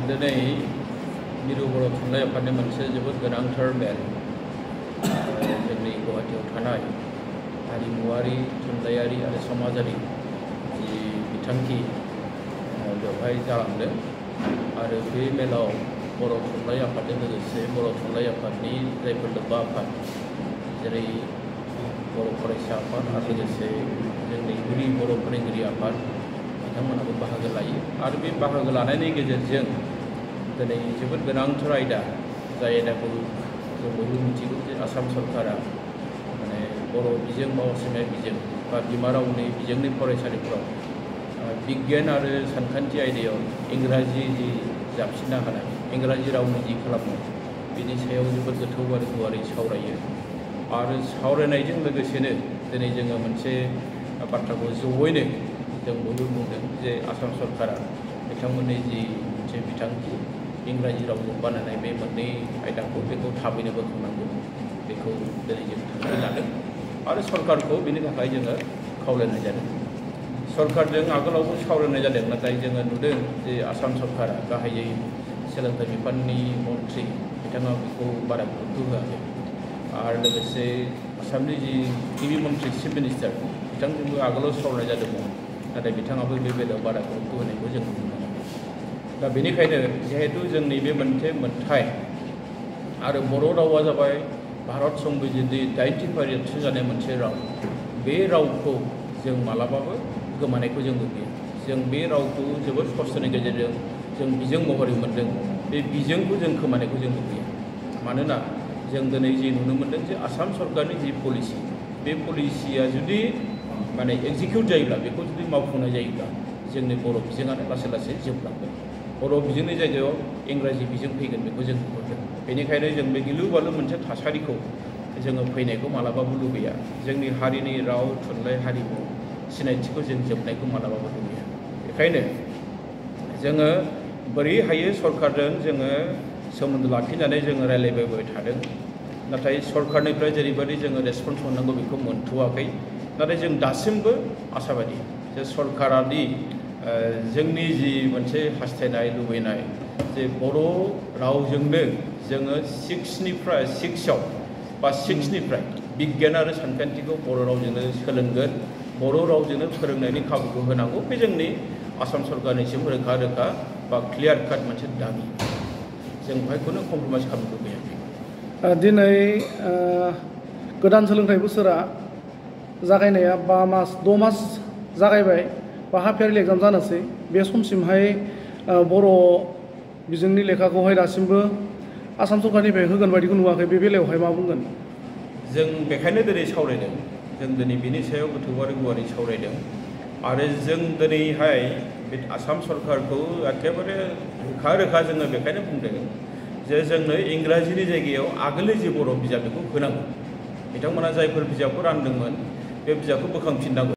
दिनै मिरु बर' थुनलाइ आफादनि मोनसे जोबोद गोनांथार मेल जोंनि गुवाहाटीआव थानाय हारिमुवारि थुनलाइयारि आरो समाजारि जि बिथांखि बेवहाय जालांदों आरो बे मेलाव बर' थुनलाइ आफादजों लोगोसे बर' थुनलाइ आफादनि जायफोर लोब्बा आफाद जेरै बर' फरायसा आफाद आरो लोगोसे जोंनि गुदि बर' फोरोंगिरि आफाद बिथांमोनाबो बाहागो लायो आरो बे बाहागो लानायनि गेजेरजों दिनै जोबोद गोनांथार आयदा जाय आयदाखौ जों बयबो मिथिगौ जे आसाम सरकारा माने बर' बिजों बा असमिया बिजों बा बिमा रावनि बिजोंनि फरायसालिफोराव बिगियान आरो सानखान्थि आयदायाव इंराजि जि जाबसिनना होनाय इंराजि रावनि जि खालामनाय बेनि सायाव जोबोद गोथौ आरो गुवारै सावरायो आरो सावरायनायजों लोगोसेनो दिनै जोङो मोनसे बाथ्राखौ जयैनो जों बयबो बुंदों जे आसाम सरकारा बिथांमोननि जि मोनसे बिथांखि इंराजि रावजों बानायनाय बे मोननै आयदाखौ बेखौ थाबैनो बोखांनांगौ बेखौ दिनै जों थांखि लादों आरो सरकारखौ बेनि थाखाय जोङो खावलायनाय जादों। सरकारजों आगोलावबो सावरायनाय जादों नाथाय जोङो नुदों जे आसाम सरकारा गाहायै सोलोंथाइ बिफाननि मन्थ्रि बिथाङा बेखौ बारा गुरुत्व होआखै आरो लोगोसे आसामनि जि गिबि मन्थ्रि चिफ मिनिस्टार बिथांजोंबो आगोलाव सावरायनाय जादोंमोन नाथाय बिथाङाबो बे बेलायाव बारा गुरुत्व होनायखौ जों नुनो मोनाखै। दा बेनिखायनो जिहेतु जोंनि बे मोनसे मोनथाय आरो बर' रावा जाबाय भारत संबिजिरनि 90 फारियाव थिसनजानाय मोनसे राव बे रावखौ जों मालाबाबो गोमानायखौ जों लुबैयो। जों बे रावखौ जोबोद खस्थ'नि गेजेरजों जों बिजों महरै मोनदों बे बिजोंखौ जों खोमानायखौ जों लुबैयो। मानोना जों दिनै जि नुनो मोनदों जे आसाम सरकारनि जि पलिसि बे पलिसिया जुदि माने एक्जिकिउट जायोब्ला बेखौ जुदि मावफुंनाय जायोब्ला जोंनि बर' बिजोङानो लासै लासै जोबलांगोन। बर' बिजोंनि जायगायाव इंराजि बिजों फैगोन बेखौ जों नुहुरदों। बेनिखायनो जों बे गिलु बालु मोनसे थासारिखौ जोङो फैनायखौ मालाबाबो लुबैया। जोंनि हारिनि राव थुनलाइ हारिमु सिनायथिखौ जों जोबनायखौ मालाबाबो लुबैया। बेखायनो जोङो बोरै हायो सरकारजों जोङो सोमोन्दो लाखिनानै जोङो रायज्लायबाय थादों नाथाय सरकारनिफ्राय जेरैबायदि जोङो रेसपन्स मोननांगौ बेखौ मोनथ'वाखै। नाथाय जों दासिमबो आसाबादि जे सरकारादि जोंनि जि मोनसे हास्थायनाय लुबैनाय जे बर' रावजोंनो जोङो 6निफ्राय बिगियान आरो सानखान्थिखौ बर' रावजोंनो सोलोंगोन बर' रावजोंनो फोरोंनायनि खाबुखौ होनांगौ बे जोंनि आसाम सरकारनिसिम रोखा रोखा बा क्लियार काट मोनसे दाबि जों बेखौनो कमप्रमाइज खालामनो लुबैयाखै। दिनै गोदान सोलोंथाइ बोसोरा जागायनाया 6 मास जागायबाय बा हाफ यारलि एग्जाम जानोसै बे समसिमहाय बर' बिजोंनि लेखाखौहाय दासिमबो आसाम सरकारनिफ्राय होगोन बायदिखौ नुवाखै। बे बेलायावहाय मा बुंगोन? जों बेखायनो दिनै सावरायदों जों दिनै बेनि सायाव गोथौ आरो गुवारै सावरायदों आरो जों दिनैहाय बे आसाम सरकारखौ एखेबारे रोखा रोखा जोङो बेखायनो बुंदों जे जोंनो इंराजिनि जायगायाव आगोलनि जि बर' बिजाब बेखौ होनांगौ। बिथांमोना जायफोर बिजाबखौ रानदोंमोन बे बिजाबखौ बोखांफिननांगौ।